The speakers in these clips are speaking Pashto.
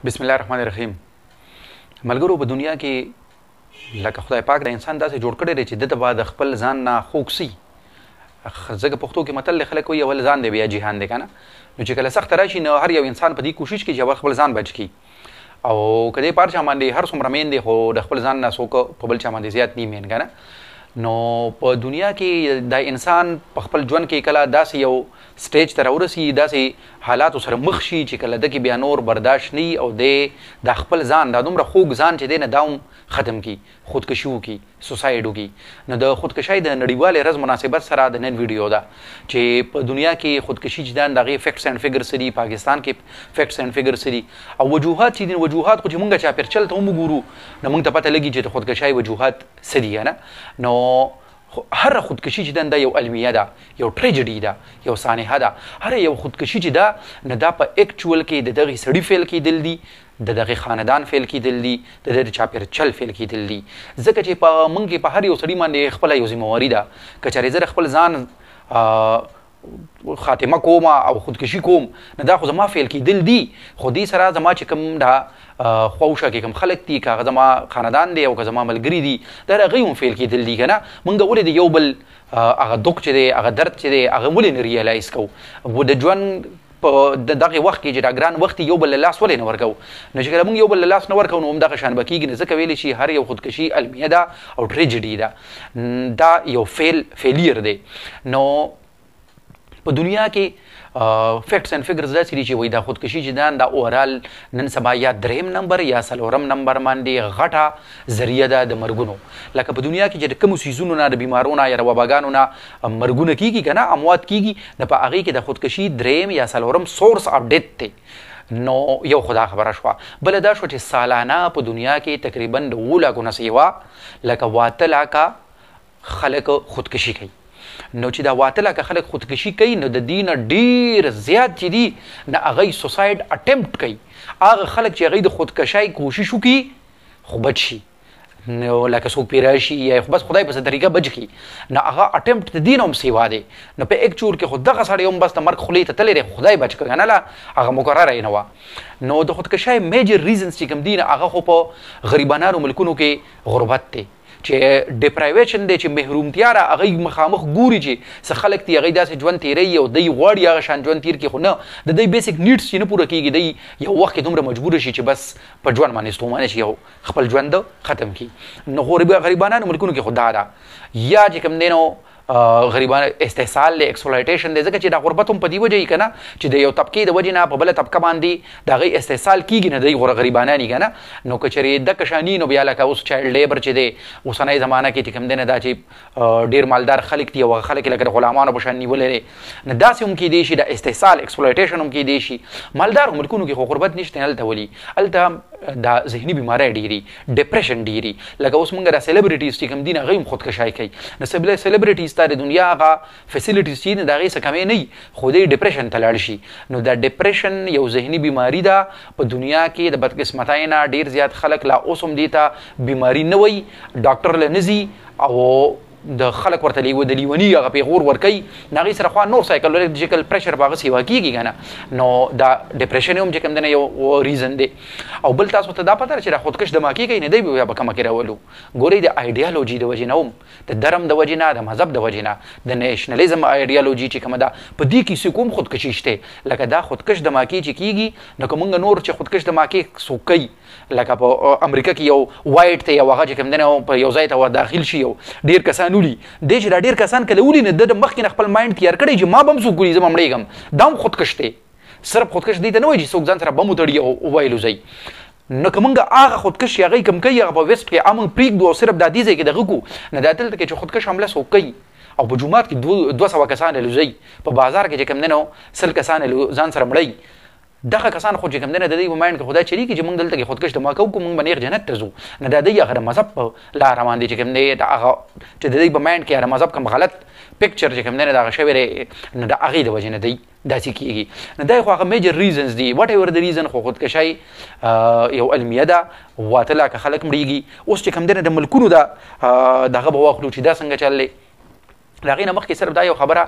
بسم الله الرحمن الرحیم. ملګرو، په دنیا کې لکه خدای پاک د انسان داسې جوړ کړی دی چې ده ته به د خپل ځان نه خوږ سي، ځکه پښتو کې متل دی، خلک وایي اول ځان دی بیا جهان دی که نه. نو چې کله سخته راشي نو هر یو انسان په دې کوشش کوي چې اول خپل ځان بچ کړي، او که دی په هر چا باندې هر څومره مین دی خو د خپل ځان نه څوک په بل چا باندې زیات نه مین که نه. نو په دنیا کې دا انسان په خپل ژوند کې کله داسې یو سټیج ته راورسي، داسې حالاتو سره مخ شي چې کله ده کې بیا نور برداشت نه وي، او دی دا خپل ځان، دا دومره خوږ ځان چې دی نه، دا هم ختم کړي، خودکشي وکړي، سوسایډ وکړي. نو د خودکشۍ د نړیوالې ورځ مناسبت سره د نن ویډیو ده چې په دنیا کې خودکشي چې ده د هغې فیکټس اینډ فګرز څه دي، پاکستان کې فیکټس اینډ فګرز څه دي، او وجوهات چې دي. وجوهات خو چې مونږ چاپېرچل ته هم وګورو نو مونږ ته پته لګي چې د خودکشۍ وجوهات څه دي که نه. نو هر خودکشي چې ده دا یو المیه ده، یو ټریجډي ده، یو سانحه ده. هر یو خودکشي چې ده نو دا په اکچوال کې د دغې سړي فعل کېدل دي، د دغې خاندان فعل کېدل دي، د دې چاپېرچل فعل کېدل دي. ځکه چې په موږ کې په هر یو سړي باندې خپله یو ذمهواري ده. که چېرې زه د خپل ځان خاتمه کوم او خودکشي کوم نو دا خو زما فعل کېدل دي، خو دې سره زما چې کوم دا خواوشا کې کوم خلک دي، که هغه زما خاندان دی او که زما ملګري دي، دا د هغوی هم فعل کېدل دي که نه. موږ ولې د یو بل هغه دوک چې دی، هغه درد چې دی، هغه ولې نه ریالایز کوو؟ د ژوند په دغه وخت کې چې دا ګران وخت یو بل له لاس ولې نه ورکوو؟ نو چې کله موږ یو بل له لاس نه ورکوو نو همدغه شان به کېږي. نو ځکه ویلی شي هر یو خودکشي المیه ده او ټریجډي ده، دا یو فیلیر دی. نو په دنیا کې فیکټس اینډ فګرز داسې دي چې وایي دا خودکشي چې ده دا اوورال نن سبا یا دریم نمبر یا څلورم نمبر باندې غټه ذریعه ده د مرګونو. لکه په دنیا کې چې د کومو څیزونو نه، د بیمارو نه یا د وباګانو نه مرګونه کېږي که نه، اموات کېږي، نو په هغې کې د خودکشي دریم یا څلورم سورس اف ډیت دی. نو یو خدا خبره شوه. بله دا شوه چې سالانه په دنیا کې تقریبا د اوو لاکو نه سیوا لکه واته لاکه خلک خودکشي کوي. نو چې دا واته لاکه خلک خودکشي کوي نو د دې نه ډېر زیات چې دي نه هغوی سوسایډ اټمپټ کوي. هغه خلک چې هغوی د خودکشۍ کوشش وکړي خو بچ شي، نو لکه څوک پرې راشي یا خو بس خدای په څه طریقه بچ کړي، نو هغه اټمپټ د دې نه هم سیوا دی. نو په اکچول کې خو دغه سړی هم بس د مرګ خولې ته تللی دی، خو خدای بچ کړه که نه لا هغه مقرره یې نه وه. نو د خودکشۍ میجر ریزنز چې کوم دي نه هغه خو په غریبانانو ملکونو کې غربت دی، چې ډیپرایویشن دی، چې محرومتیا را هغوی مخامخ ګوري چې څه خلک دي هغوی داسې ژوند تېروي او دوی غواړي هغه شان ژوند تېر کړي، خو نه د دوی بیسیک نیډز چې نه پوره کېږي، دوی یو وخت کې دومره مجبور شي چې بس په ژوند باندې ستومانه شي او خپل ژوند ختم کړي. نو غریبانانو ملکونو کې خو دا ده یا چې کوم دی نو غریبان استحصال دی، اکسپلویټیشن دی. ځکه چې دا غربت هم په دې وجه یي که نه چې د یو طبقې د وجې نه په بله طبقه باندې د هغې استحصال کېږي، نه دوی غریبانان یي که نه. نو که چېرې دغه شاني نو بیا لکه اوس چایلډ لیبر چې دی اوسنۍ زمانه کې چې کوم دی نه دا چې ډېر مالدار خلک دي او هغه خلک یې لکه د غلامانو په شان نیولی دی، نو داسې هم کېدی شي، د استحصال اکسپلویټیشن هم کېدی شي. مالدارو ملکونو کې خو غربت نشته، هلته ولي هلته دا ذهني بیمارۍ ډېري، ډپریشن ډېري. لکه اوس موږ دا سیلیبریټیز چې کوم دي نه هغوی هم خودکشۍ کوي. نو سیلیبریټیز ته د دنیا هغه فیسیلیټیز چې دي د هغې څه کمی نه وي، خو دی ډپریشن ته لاړ شي. نو دا ډپریشن یو ذهني بیماري ده په دنیا کې. د بدقسمتۍ نه ډېر زیات خلک لا اوس هم دې ته بیماري نه وایي، ډاکټر له نه ځي او د خلک ورته د لیوني هغه پیغور ورکوي، نو هغې سره خوا نور سایکولوژیکل پریشر په هغه سیوا کېږي که نه. نو دا ډپریشن هم چې کوم دی نه یو ریزن دی. او بل تاسو ته دا پته ده چې دا خودکش دماکې کوي، نه دی بیا په کومه کې راولو. ګورئ د ایډیالوژي د وجې نه هم، د درم د وجې نه، د مذهب د وجې نه، د نېشنلیزم ایډیالوژي چې کومه ده په دې کې څوک هم خودکشي شته. لکه دا خودکش دماکې چې کېږي نو که مونږ نور چې خودکش دماکې څوک کوي، لکه په امریکا کې یو وایټ ته یو هغه چې کوم دی نه په یو ځای ته ور داخل شي، یو ډېر کسان ولي دی چې دا ډېر کسان کله ولي نو ده د مخکې نه خپل مایند تیار کړی چې ما به هم څوک ولي، زه به مړېږم. دا هم خودکش دی. صرف خودکش دی ته نه وایي چې څوک ځان سره بم وتړي او وایلوځي. نو که مونږ هغه خودکش چې هغوی کوم کوي هغه په ویسټ کې هغه مونږ پرېږدو او صرف دا دې ځای کې دغه کړو، نو دا دلته کې چې خودکش حمله څوک کوي او په جومات کې 200 کسان الوځي، په بازار کې چې کوم دی نو 100 کسان ځان سره مړوي، دغه کسان خو چې کوم دی نه د دوی په مایند کې خدای چلېږي چې مونږ دلته کې خودکش دماکه وکړو، مونږ به نېغ جنت ته ځو. نو دا دوی هغه د مذهب په لاره باندې چې کوم دی دا هغه چې د دوی په مایند کې هغه مذهب کوم غلط پکچر چې کوم دی نه دا هغه شوی دی، نو د هغې د وجې نه دی داسې کېږي. نو دا خو هغه میجر ریزنز دي. واټ ایور د ریزن، خو خودکشۍ یو المیه ده، واته لاکه خلک مړېږي. اوس چې کوم دی نه د ملکونو دا دغه به واخلو چې دا څنګه چل دی. د هغې نه مخکې صرف دا یو خبره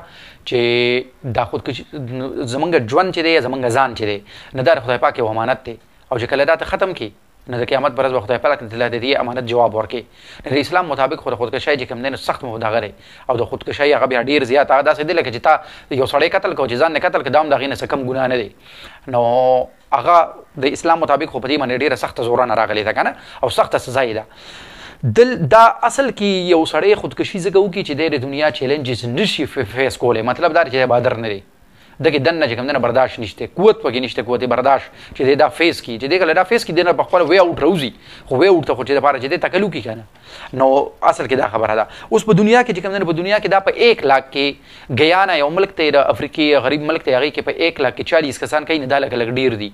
چې دا خودکشي زمونږ ژوند چې دی، زمونږ ځان چې دی، نو دا د خدای پاک یو امانت دی. او چې کله دا ته ختم کې، نو د قیامت پر ورځ به خدای پاک تعالی د دې امانت جواب ورکړي. نو د اسلام مطابق خو د خودکشۍ چې کوم دی نو سخت دغه دی، او د خودکشۍ هغه بیا ډېر زیات هغه داسې دی لکه چې تا یو سړی قتل کړ، چې ځان نه قتل کړ، دا هم د هغې نه څه کم ګناه نه دی. نو هغه د اسلام مطابق خو په دې باندې ډېره سخته زورنه راغلې ده که نه، او سخته سزا یې ده. دل دا اصل کې یو سړی خودکشي ځکه وکړي چې دی د دنیا چیلنجز نشي فیس کولی، مطلب دا چې بادر نه دی، دغه دنه چې کوم دنه برداشت نشته، قوت پکې نشته، قوت برداشت چې دی دا فیس کی، چې دی کله دا فیس کی دنه په خپل وی اوټ راوځي، خو وی اوټ ته خو چې د پاره چې دی تکلو کی کنه. نو اصل کې دا خبره ده. اوس په دنیا کې چې کوم دنه په دنیا کې دا په 1 لاک کې ګیانا یو ملک ته، د افریقي غریب ملک ته، هغه کې په 1 لاک کې 40 کسان کوي، نه دا لږ لږ ډیر دي.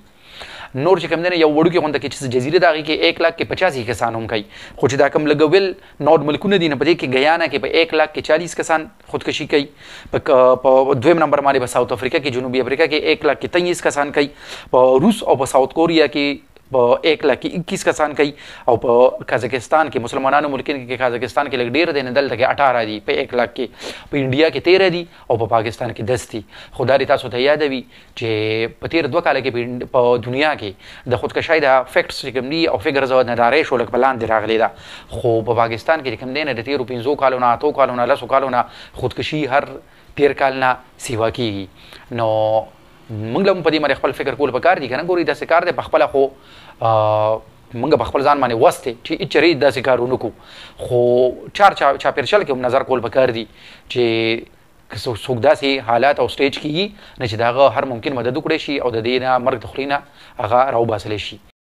نور چې کوم دی یو وړوکی غونډه کې چې جزیره ده هغې کې 1 لاک کې 85 کسان هم کوي. خو چې دا کوم لږ ویل نور ملکونه دي، نو په دې کې ګیانا کې په 1 لاک کې 40 کسان خودکشي کوي. په دویم نمبر باندې په ساوت افریقا کې، جنوبي افریقا کې 1 لاک کې 23 کسان کوي. په روس او په ساوت کوریا کې په 1 لاک کې 21 کسان کوي. او په قازقستان کې، مسلمانانو ملکونو کې قازقستان کې لږ ډېر دی، نه دلته کې 18 دي په 1 لاک کې، په انډیا کې 13 دي او په پاکستان کې 10 دي. خو دا دې تاسو ته یادوي چې په تېر 2 کاله کې په دنیا کې د خودکشۍ د فیکټس چې کوم دي او فګرز او ندارې شو لږ په لاندې راغلې ده. خو په پاکستان کې چې کوم دی نه د تېرو 5 کالو نه، 8 کالو نه، 10 کالو نه خودکشي هر تېر کال نه سیوا کېږي. نو موږ له هم په دې باندې خپل فکر کول پکار دي که نه. ګورئ داسې کار دی په خپله، خو موږ په خپل ځان باندې وس دی چې هېچرې داسې کار ونه کړو، خو چار چاپېرچل کې هم نظر کول پکار دي چې که څوک داسې حالات او سټیج کې وي، نو چې د هغه هر ممکن مدد وکړی شي او د دې نه مرګ د خولې نه هغه راوباسلی شي.